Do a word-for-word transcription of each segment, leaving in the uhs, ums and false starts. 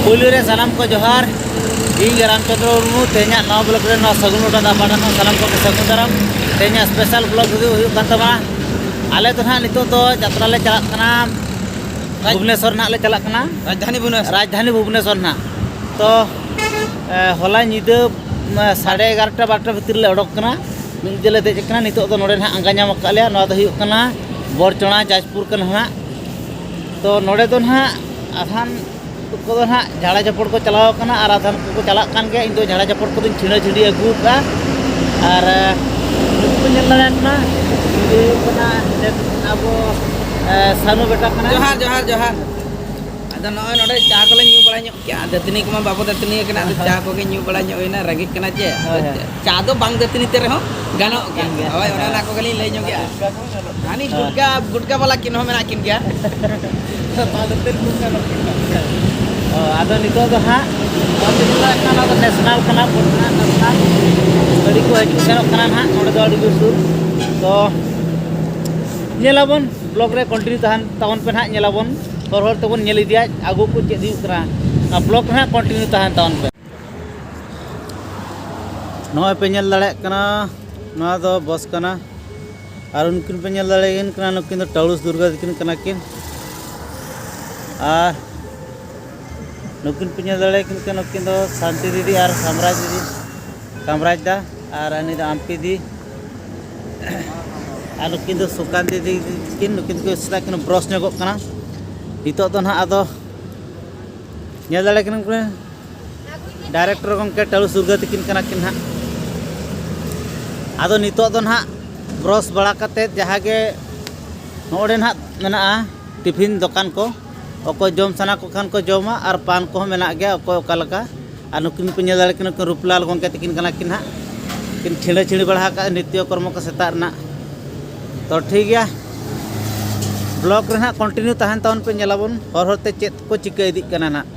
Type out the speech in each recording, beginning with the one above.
ᱯᱳᱭᱞᱳ ᱨᱮ ᱥᱟᱱᱟᱢ ᱠᱚ ᱡᱚᱦᱟᱨ᱾ ᱤᱧ ᱜᱮ ᱨᱟᱢᱪᱚᱸᱫᱽᱨᱚ ᱢᱩᱨᱢᱩ᱾ ᱛᱮᱦᱮᱧᱟᱜ ᱱᱟᱣᱟ ᱵᱞᱚᱜ ᱨᱮ ᱱᱚᱣᱟ ᱥᱟᱹᱜᱩᱱ ᱚᱰᱟᱫᱟ ᱯᱟᱦᱴᱟ ᱠᱷᱚᱱ ᱥᱟᱱᱟᱢ ᱠᱚᱜᱮ ᱥᱟᱹᱜᱩᱱ ᱫᱟᱨᱟᱢ᱾ ᱛᱮᱦᱮᱧᱟᱜ ᱥᱯᱮᱥᱟᱞ ᱵᱞᱚᱜ ᱦᱩᱭᱩᱜ ᱦᱩᱭᱩᱜ ᱠᱟᱱ ᱛᱟᱵᱚᱱᱟ᱾ ᱟᱞᱮ ᱫᱚ ᱱᱟᱦᱟᱜ ᱱᱤᱛᱚᱜ ᱫᱚ ᱡᱟᱛᱨᱟ ᱞᱮ ᱪᱟᱞᱟᱜ ᱠᱟᱱᱟ᱾ ᱨᱟᱡᱽ- ᱵᱷᱩᱵᱽᱱᱮᱥᱚᱨ ᱱᱟᱦᱟᱜ ᱞᱮ ᱪᱟᱞᱟᱜ ᱠᱟᱱᱟ᱾ ᱨᱟᱡᱽᱫᱷᱟᱱᱤ ᱵᱷᱩᱵᱽᱱᱮᱥᱚᱨ᱾ ᱨᱟᱡᱽᱫᱷᱟᱱᱤ ᱵᱷᱩᱵᱽᱱᱮᱥᱚᱨ ᱱᱟᱦᱟᱜ᱾ ᱛᱚ ᱮ, ᱦᱚᱞᱟ ᱧᱤᱫᱟᱹ ᱮ, ᱥᱟᱲᱮ ᱮᱜᱟᱨᱚᱴᱟ ᱵᱟᱨᱚᱴᱟ ᱵᱷᱤᱛᱤᱨ ᱞᱮ ᱚᱰᱚᱠ ᱠᱟᱱᱟ᱾ ᱢᱤᱫ ᱧᱤᱫᱟᱹ ᱞᱮ ᱫᱮᱡ ᱟᱠᱟᱱᱟ᱾ ᱱᱤᱛᱚᱜ ᱫᱚ ᱱᱚᱰᱮ ᱱᱟᱦᱟᱜ ᱟᱸᱜᱟ ᱧᱟᱢ ᱟᱠᱟᱫ ᱞᱮᱭᱟ᱾ ᱱᱚᱣᱟ ᱫᱚ ᱦᱩᱭᱩᱜ ᱠᱟᱱᱟ ᱵᱚᱨᱪᱚᱬᱟ ᱡᱟᱡᱽᱯᱩᱨ ᱠᱟᱱᱟ ᱱᱟᱦᱟᱜ᱾ ᱛᱚ ᱱᱚᱰᱮ ᱫᱚ ᱱᱟᱦᱟᱜ ᱟᱫᱷᱟᱱ ᱠᱚᱫᱚ ᱱᱟᱦᱟᱜ ᱡᱷᱟᱲᱟ ᱡᱷᱟᱯᱚᱲ ᱠᱚ ᱪᱟᱞᱟᱣ ᱟᱠᱟᱱᱟ ᱟᱨ ᱟᱫᱷᱟᱱ ᱠᱚᱠᱚ ᱪᱟᱞᱟᱜ ᱠᱟᱱ ᱜᱮᱭᱟ᱾ ᱤᱧ ᱫᱚ ᱡᱷᱟᱲᱟ ᱡᱷᱟᱯᱚᱲ ᱠᱚᱫᱚᱧ ᱪᱷᱤᱲᱟᱹ ᱪᱷᱤᱲᱤ ᱟᱹᱜᱩ ᱟᱠᱟᱫᱼᱟ᱾ ᱟᱨ ᱮ, ᱱᱩᱠᱩ ᱯᱮ ᱧᱮᱞ ᱫᱟᱲᱮᱭᱟᱜ ᱠᱟᱱᱟ, ᱱᱩᱠᱩ ᱦᱩᱭᱩᱜ ᱠᱟᱱᱟ ᱟᱵᱚ ᱮ, ᱥᱟᱱᱩ ᱵᱮᱴᱟ ᱠᱟᱱᱟ᱾ ᱡᱚᱦᱟᱨ, ᱡᱚᱦᱟᱨ, ᱡᱚᱦᱟᱨ᱾ ᱟᱫᱚ ᱱᱚᱜᱼᱚᱭ ᱱᱚᱰᱮ ᱪᱟ ᱠᱚᱞᱮ ᱧᱩ ᱵᱟᱲᱟ ᱧᱚᱜ ᱠᱮᱜᱼᱟ᱾ ᱫᱟᱹᱛᱟᱹᱱᱤ ᱠᱚᱢᱟ ᱵᱟᱵᱚ ᱫᱟᱹᱛᱟᱹᱱᱤ ᱟᱠᱟᱱᱟ, ᱟᱫᱚ ᱪᱟ ᱠᱚᱜᱮ ᱧᱩ ᱵᱟᱲᱟ ᱧᱚᱜ ᱦᱩᱭᱱᱟ, ᱨᱮᱸᱜᱮᱡ ᱠᱟᱱᱟ ᱪᱮ᱾ ᱦᱳᱭ, ᱦᱳᱭ᱾ ᱪᱟ ᱫᱚ ᱵᱟᱝ ᱫᱟᱹᱛᱟᱹᱱᱤ ᱛᱮ ᱨᱮᱦᱚᱸ ᱜᱟᱱᱚᱜ ᱜᱮᱭᱟ᱾ ᱜᱟᱱᱚᱜ ᱜᱮᱭᱟ᱾ ᱦᱳᱭ, ᱚᱱᱮ ᱚᱱᱟ ᱠᱚᱜᱮᱞᱤᱧ ᱞᱟᱹᱭ ᱧᱚᱜ ᱜᱮᱭᱟ᱾ ᱦᱟᱹᱱᱤ ᱦᱳᱭ᱾ ᱜᱩᱴᱠᱟ, ᱜᱩᱴᱠᱟ ᱵᱟᱞᱟ ᱠᱤᱱ ᱦᱚᱸ ᱢᱮᱱᱟᱜ ᱠᱤᱱ ᱜᱮᱭᱟ᱾ ᱚ, ᱟᱫᱚ ᱱᱤᱛᱚᱜ ᱫᱚ ᱦᱟᱸᱜ ᱱᱚᱣᱟ ᱫᱚ ᱱᱮᱥᱱᱟᱞ ᱠᱟᱱᱟ, ᱵᱚᱞ ᱨᱮᱱᱟᱜ ᱱᱮᱥᱱᱟᱞ᱾ ᱜᱟᱹᱰᱤ ᱠᱚ ᱦᱤᱡᱩᱜ ᱥᱮᱱᱚᱜ ᱠᱟᱱᱟ ᱦᱟᱸᱜ, ᱱᱚᱰᱮ ᱫᱚ ᱟᱹᱰᱤ ᱡᱳᱨ ᱥᱩᱨ᱾ ᱛᱚ ᱧᱮᱞᱟᱵᱚᱱ, ᱵᱞᱚᱜ ᱨᱮ ᱠᱚᱱᱴᱤᱱᱤᱭᱩ ᱛᱟᱦᱮᱱ ᱛᱟᱵᱚᱱ ᱯᱮ ᱱᱟᱦᱟᱜ, ᱧᱮᱞᱟᱵᱚᱱ᱾ ᱦᱚᱨ ᱦᱚᱨ ᱛᱮᱵᱚᱱ ᱧᱮᱞ ᱤᱫᱤᱭᱟ ᱟᱹᱜᱩ ᱠᱚ ᱪᱮᱫ ᱦᱩᱭᱩᱜ ᱠᱟᱱᱟ᱾ ᱚᱱᱟ ᱵᱞᱚᱜ ᱨᱮ ᱱᱟᱦᱟᱜ ᱠᱚᱱᱴᱤᱱᱤᱭᱩ ᱛᱟᱦᱮᱱ ᱛᱟᱵᱚᱱ ᱯᱮ᱾ ᱱᱚᱜᱼᱚᱭ ᱯᱮ ᱧᱮᱞ ᱫᱟᱲᱮᱭᱟᱜ ᱠᱟᱱᱟ, ᱱᱚᱣᱟ ᱫᱚ ᱵᱚᱥ ᱠᱟᱱᱟ᱾ ᱟᱨ ᱩᱱᱠᱤᱱ ᱯᱮ ᱧᱮᱞ ᱫᱟᱲᱮᱭᱟᱠᱤᱱ ᱠᱟᱱᱟ, ᱱᱩᱠᱤᱱ ᱫᱚ ᱴᱟᱲᱩᱥ ᱫᱩᱨᱜᱟ ᱛᱟᱹᱠᱤᱱ ᱠᱟᱱᱟ ᱠᱤᱱ᱾ ᱟᱨ ᱱᱩᱠᱤᱱ ᱯᱮ ᱧᱮᱞ ᱫᱟᱲᱮᱭᱟᱠᱤᱱ ᱠᱟᱱᱟ, ᱱᱩᱠᱤᱱ ᱫᱚ ᱥᱟᱱᱛᱤ ᱫᱤᱫᱤ ᱟᱨ ᱥᱟᱢᱨᱟᱡᱽ ᱫᱤᱫᱤ, ᱥᱟᱢᱨᱟᱡᱽ ᱫᱟ᱾ ᱟᱨ ᱩᱱᱤ ᱫᱚ ᱟᱢᱯᱤ ᱫᱤ᱾ ᱟᱨ ᱱᱩᱠᱤᱱ ᱫᱚ ᱥᱩᱠᱟᱱᱛᱤ ᱫᱤᱫᱤ ᱛᱟᱹᱠᱤᱱ, ᱱᱩᱠᱤᱱ ᱫᱚᱠᱚ ᱥᱮᱛᱟ ᱠᱤᱱ ᱵᱨᱚᱥ ᱧᱚᱜᱚᱜ ᱠᱟᱱᱟ᱾ ᱱᱤᱛᱚᱜ ᱫᱚ ᱱᱟᱦᱟᱜ ᱟᱫᱚ ᱧᱮᱞ ᱫᱟᱲᱮ ᱠᱤᱱ ᱠᱟᱱᱟ, ᱰᱟᱭᱨᱮᱠᱴᱚᱨ ᱜᱚᱢᱠᱮ ᱴᱟᱲᱩ ᱥᱩᱨᱜᱟᱹ ᱛᱟᱹᱠᱤᱱ ᱠᱟᱱᱟ ᱠᱤᱱ ᱦᱟᱸᱜ᱾ ᱟᱫᱚ ᱱᱤᱛᱚᱜ ᱫᱚ ᱱᱟᱦᱟᱜ ᱵᱨᱚᱥ ᱵᱟᱲᱟ ᱠᱟᱛᱮᱫ ᱡᱟᱦᱟᱸ ᱜᱮ ᱱᱚᱜᱼᱚᱸᱰᱮ ᱱᱟᱦᱟᱜ ᱢᱮᱱᱟᱜᱼᱟ ᱴᱤᱯᱷᱤᱱ ᱫᱚᱠᱟᱱ ᱠᱚ, ᱚᱠᱚᱭ ᱡᱚᱢ ᱥᱟᱱᱟ ᱠᱚ ᱠᱷᱟᱱ ᱠᱚ ᱡᱚᱢᱟ, ᱟᱨ ᱯᱟᱱ ᱠᱚᱦᱚᱸ ᱢᱮᱱᱟᱜ ᱜᱮᱭᱟ, ᱚᱠᱚᱭ ᱚᱠᱟ ᱞᱮᱠᱟ᱾ ᱟᱨ ᱱᱩᱠᱤᱱ ᱯᱮ ᱧᱮᱞ ᱫᱟᱲᱮ ᱠᱤᱱᱟ, ᱱᱩᱠᱤᱱ ᱨᱩᱯᱞᱟᱞ ᱜᱚᱢᱠᱮ ᱛᱟᱹᱠᱤᱱ ᱠᱟᱱᱟ ᱠᱤᱱ ᱦᱟᱸᱜ, ᱠᱤᱱ ᱪᱷᱤᱲᱟᱹ ᱪᱷᱤᱲᱤ ᱵᱟᱲᱟ ᱟᱠᱟᱫ ᱱᱤᱛᱭᱚ ᱠᱚᱨᱢᱚ ᱠᱚ ᱥᱮᱛᱟᱜ ᱨᱮᱱᱟᱜ᱾ ᱛᱚ ᱴᱷᱤᱠ ᱜᱮᱭᱟ, ᱵᱞᱚᱜ ᱨᱮ ᱱᱟᱦᱟᱜ ᱠᱚᱱᱴᱤᱱᱤᱭᱩ ᱛᱟᱦᱮᱱ ᱛᱟᱵᱚᱱ ᱯᱮ, ᱧᱮᱞᱟᱵᱚᱱ ᱦᱚᱨ ᱦᱚᱨᱛᱮ ᱪᱮᱫ ᱠᱚ ᱪᱤᱠᱟᱹ ᱤᱫᱤᱜ ᱠᱟᱱᱟ ᱱᱟᱦᱟᱜ᱾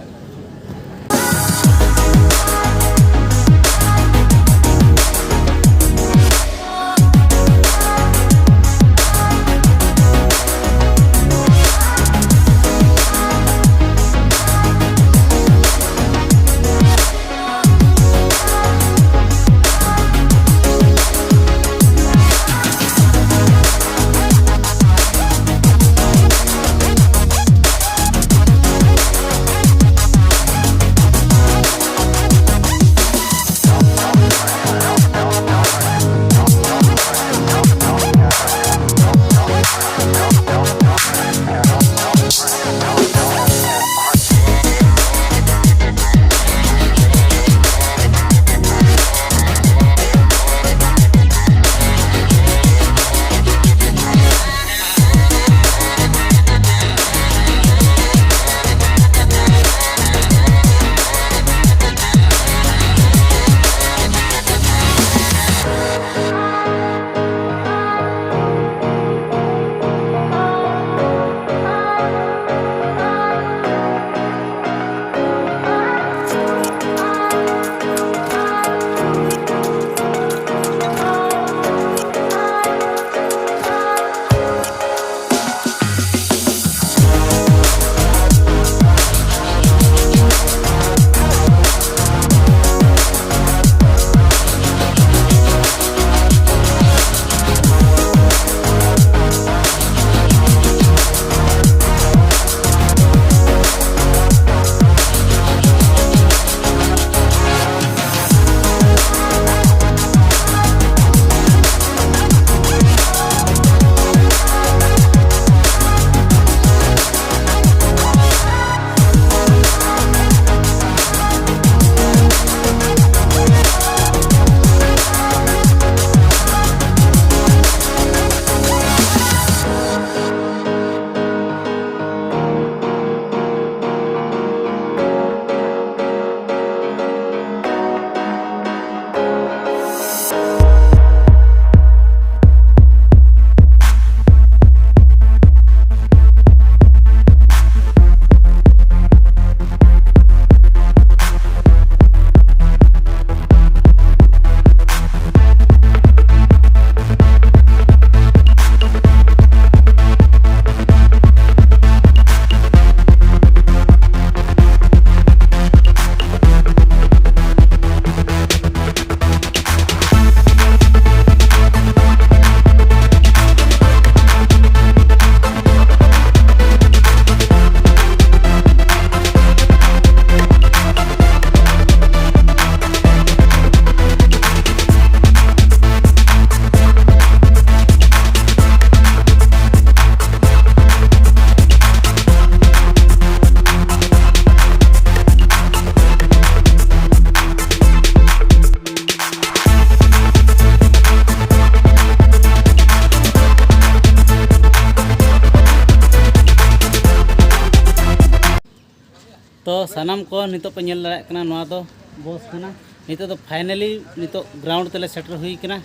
ᱥᱟᱱᱟᱢ ᱠᱚ ᱱᱤᱛᱚᱜ ᱯᱮ ᱧᱮᱞ ᱫᱟᱲᱮᱭᱟᱜ ᱠᱟᱱᱟ, ᱱᱚᱣᱟ ᱫᱚ ᱵᱚᱥ ᱠᱟᱱᱟ᱾ ᱱᱤᱛᱚᱜ ᱫᱚ ᱯᱷᱟᱭᱱᱟᱞᱤ ᱱᱤᱛᱚᱜ ᱜᱨᱟᱣᱩᱱᱰ ᱛᱮᱞᱮ ᱥᱮᱴᱮᱨ ᱦᱩᱭ ᱠᱟᱱᱟ᱾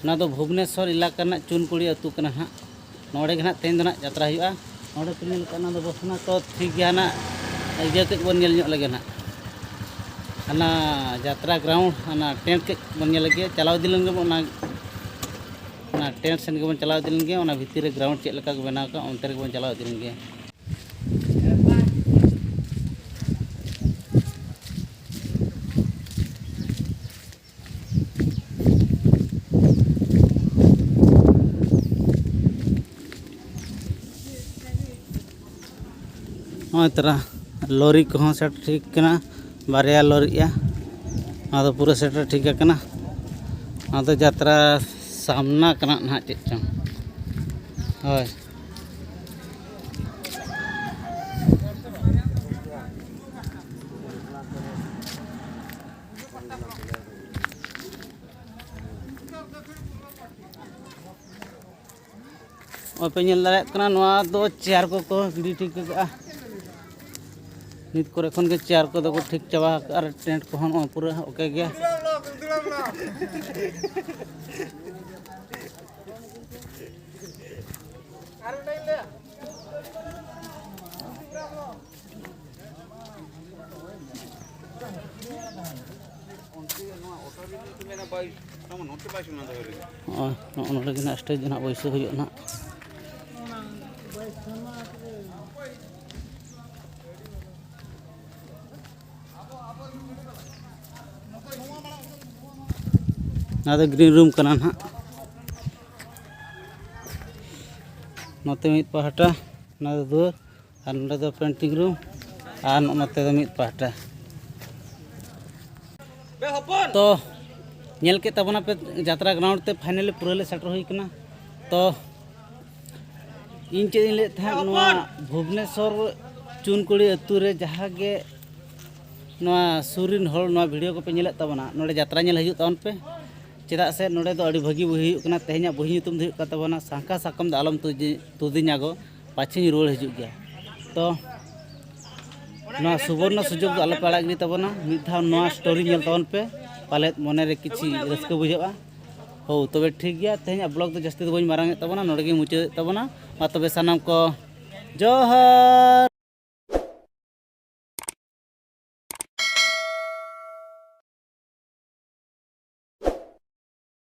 ᱱᱚᱣᱟ ᱫᱚ ᱵᱷᱩᱵᱽᱱᱮᱥᱚᱨ ᱮᱞᱟᱠᱟ ᱨᱮᱱᱟᱜ ᱪᱩᱱᱠᱩᱲᱤ ᱟᱹᱛᱩ ᱠᱟᱱᱟ ᱦᱟᱸᱜ᱾ ᱱᱚᱰᱮ ᱜᱮ ᱦᱟᱸᱜ ᱛᱮᱦᱮᱧ ᱫᱚ ᱦᱟᱸᱜ ᱡᱟᱛᱨᱟ ᱦᱩᱭᱩᱜᱼᱟ᱾ ᱱᱚᱰᱮ ᱯᱮ ᱧᱮᱞ ᱠᱟᱜ ᱚᱱᱟ ᱫᱚ ᱵᱚᱥ ᱠᱟᱱᱟ᱾ ᱛᱚ ᱴᱷᱤᱠ ᱜᱮᱭᱟ, ᱦᱟᱱᱟ ᱤᱭᱟᱹ ᱠᱟᱹᱡ ᱵᱚᱱ ᱧᱮᱞ ᱧᱚᱜ ᱞᱮᱜᱮ ᱦᱟᱸᱜ, ᱦᱟᱱᱟ ᱡᱟᱛᱨᱟ ᱜᱨᱟᱣᱩᱱᱰ, ᱦᱟᱱᱟ ᱴᱮᱱᱴ ᱠᱟᱹᱡ ᱵᱚᱱ ᱧᱮᱞ ᱞᱮᱜᱮ᱾ ᱪᱟᱞᱟᱣ ᱤᱫᱤ ᱞᱮᱱ ᱜᱮᱵᱚᱱ ᱚᱱᱟ, ᱚᱱᱟ ᱴᱮᱱᱴ ᱥᱮᱱ ᱜᱮᱵᱚᱱ ᱪᱟᱞᱟᱣ ᱤᱫᱤ ᱞᱮᱱ ᱜᱮ᱾ ᱚᱱᱟ ᱵᱷᱤᱛᱤᱨ ᱨᱮ ᱜᱨᱟᱣᱩᱱᱰ ᱪᱮᱫ ᱞᱮᱠᱟ ᱠᱚ ᱵᱮᱱᱟᱣ ᱠᱟᱜᱼᱟ, ᱚᱱᱛᱮ ᱨᱮᱜᱮ ᱵᱚᱱ ᱪᱟᱞᱟᱣ ᱤᱫᱤ ᱞᱮᱱ ᱜᱮ᱾ ᱱᱚᱜᱼᱚᱭ ᱛᱟᱨᱟ ᱞᱚᱨᱤ ᱠᱚᱦᱚᱸ ᱥᱮᱴᱮᱨ ᱴᱷᱤᱠ ᱠᱟᱱᱟ, ᱵᱟᱨᱭᱟ ᱞᱚᱨᱤᱜᱼᱟ᱾ ᱱᱚᱣᱟ ᱫᱚ ᱯᱩᱨᱟᱹ ᱥᱮᱴᱮᱨ ᱴᱷᱤᱠ ᱟᱠᱟᱱᱟ᱾ ᱱᱚᱣᱟ ᱫᱚ ᱡᱟᱛᱨᱟ ᱥᱟᱢᱱᱟ ᱠᱟᱱᱟ ᱱᱟᱦᱟᱜ, ᱪᱮᱫ ᱪᱚᱝ᱾ ᱦᱳᱭ᱾ ᱱᱚᱜᱼᱚᱭ ᱯᱮ ᱧᱮᱞ ᱫᱟᱲᱮᱭᱟᱜ ᱠᱟᱱᱟ, ᱱᱚᱣᱟ ᱫᱚ ᱪᱮᱭᱟᱨ ᱠᱚᱠᱚ ᱜᱤᱰᱤ ᱴᱷᱤᱠ ᱟᱠᱟᱫᱼᱟ᱾ ᱱᱤᱛ ᱠᱚᱨᱮ ᱠᱷᱚᱱ ᱜᱮ ᱪᱮᱭᱟᱨ ᱠᱚᱫᱚ ᱠᱚ ᱴᱷᱤᱠ ᱪᱟᱵᱟ ᱟᱠᱟᱫᱼᱟ ᱟᱨ ᱴᱮᱱᱴ ᱠᱚᱦᱚᱸ ᱱᱚᱜᱼᱚᱭ ᱯᱩᱨᱟᱹ ᱳᱠᱮ ᱜᱮᱭᱟ᱾ ᱱᱚᱜᱼᱚᱭ ᱱᱚᱜᱼᱚ ᱱᱚᱰᱮ ᱜᱮ ᱱᱟᱜ ᱥᱴᱮᱡᱽ ᱫᱚ ᱱᱟᱜ ᱵᱟᱹᱭᱥᱟᱹᱣ ᱦᱩᱭᱩᱜᱼᱟ ᱱᱟᱜ᱾ ᱱᱚᱣᱟ ᱫᱚ ᱜᱨᱤᱱ ᱨᱩᱢ ᱠᱟᱱᱟ ᱱᱟᱦᱟᱜ᱾ ᱱᱚᱛᱮ ᱢᱤᱫ ᱯᱟᱦᱴᱟ, ᱱᱚᱣᱟ ᱫᱚ ᱫᱩᱣᱟᱹᱨ, ᱟᱨ ᱱᱚᱰᱮ ᱫᱚ ᱯᱮᱱᱴᱤᱝ ᱨᱩᱢ, ᱟᱨ ᱱᱚᱛᱮ ᱫᱚ ᱢᱤᱫ ᱯᱟᱦᱴᱟ᱾ ᱛᱚ, ᱧᱮᱞ ᱠᱮᱫ ᱛᱟᱵᱚᱱᱟ ᱯᱮ, ᱡᱟᱛᱨᱟ ᱜᱨᱟᱣᱩᱱᱰ ᱛᱮ ᱯᱷᱟᱭᱱᱟᱞᱤ ᱯᱩᱨᱟᱹ ᱞᱮ ᱥᱮᱴᱮᱨ ᱦᱩᱭ ᱠᱟᱱᱟ᱾ ᱛᱚ, ᱤᱧ ᱪᱮᱫ ᱤᱧ ᱞᱟᱹᱭᱮᱫ ᱛᱟᱦᱮᱸᱫ, ᱱᱚᱣᱟ ᱵᱷᱩᱵᱽᱱᱮᱥᱚᱨ ᱪᱩᱱᱠᱩᱲᱤ ᱟᱹᱛᱩ ᱨᱮ ᱡᱟᱦᱟᱸ ᱜᱮ ᱱᱚᱣᱟ ᱥᱩᱨ ᱨᱮᱱ ᱦᱚᱲ ᱱᱚᱣᱟ ᱵᱷᱤᱰᱤᱭᱳ ᱠᱚᱯᱮ ᱧᱮᱞᱮᱫ ᱛᱟᱵᱚᱱᱟ, ᱱᱚᱰᱮ ᱡᱟᱛᱨᱟ ᱧᱮᱞ ᱦᱤᱡᱩᱜ ᱛᱟᱵᱚᱱ ᱯᱮ, ᱪᱮᱫᱟᱜ ᱥᱮ ᱱᱚᱰᱮ ᱫᱚ ᱟᱹᱰᱤ ᱵᱷᱟᱹᱜᱤ ᱵᱩᱦᱤ ᱦᱩᱭᱩᱜ ᱠᱟᱱᱟ᱾ ᱛᱮᱦᱮᱧᱟᱜ ᱵᱩᱦᱤ ᱧᱩᱛᱩᱢ ᱫᱚ ᱦᱩᱭᱩᱜ ᱠᱟᱱ ᱛᱟᱵᱚᱱᱟ ᱥᱟᱝᱠᱷᱟ ᱥᱟᱠᱚᱢ ᱫᱚ ᱟᱞᱚᱢ ᱛᱩᱫᱤ-, ᱛᱩᱫᱤᱧᱟ ᱜᱚ, ᱯᱟᱪᱷᱮᱧ ᱨᱩᱣᱟᱹᱲ ᱦᱤᱡᱩᱜ ᱜᱮᱭᱟ᱾ ᱛᱚ, ᱱᱚᱣᱟ ᱥᱩᱵᱚᱨᱱᱚ ᱥᱩᱡᱳᱜᱽ ᱫᱚ ᱟᱞᱚᱯᱮ ᱟᱲᱟᱜ ᱜᱤᱰᱤ ᱛᱟᱵᱚᱱᱟ᱾ ᱢᱤᱫ ᱫᱷᱟᱣ ᱱᱚᱣᱟ ᱥᱴᱳᱨᱤ ᱧᱮᱞ ᱛᱟᱵᱚᱱ ᱯᱮ, ᱯᱟᱞᱮᱫ ᱢᱚᱱᱮᱨᱮ ᱠᱤᱪᱷᱤ ᱨᱟᱹᱥᱠᱟᱹ ᱵᱩᱡᱷᱟᱹᱜᱼᱟ᱾ ᱦᱳ, ᱛᱚᱵᱮ ᱴᱷᱤᱠ ᱜᱮᱭᱟ, ᱛᱮᱦᱮᱧᱟᱜ ᱵᱞᱚᱜ ᱫᱚ ᱡᱟᱹᱥᱛᱤ ᱫᱚ ᱵᱟᱹᱧ ᱢᱟᱨᱟᱝ ᱮᱫ ᱛᱟᱵᱚᱱᱟ, ᱱᱚᱰᱮ ᱜᱮᱧ ᱢᱩᱪᱟᱹᱫ ᱮᱫ ᱛᱟᱵᱚᱱᱟ᱾ ᱢᱟ ᱛᱚᱵᱮ ᱥᱟᱱᱟᱢ ᱠᱚ ᱡᱚᱦᱟᱨ᱾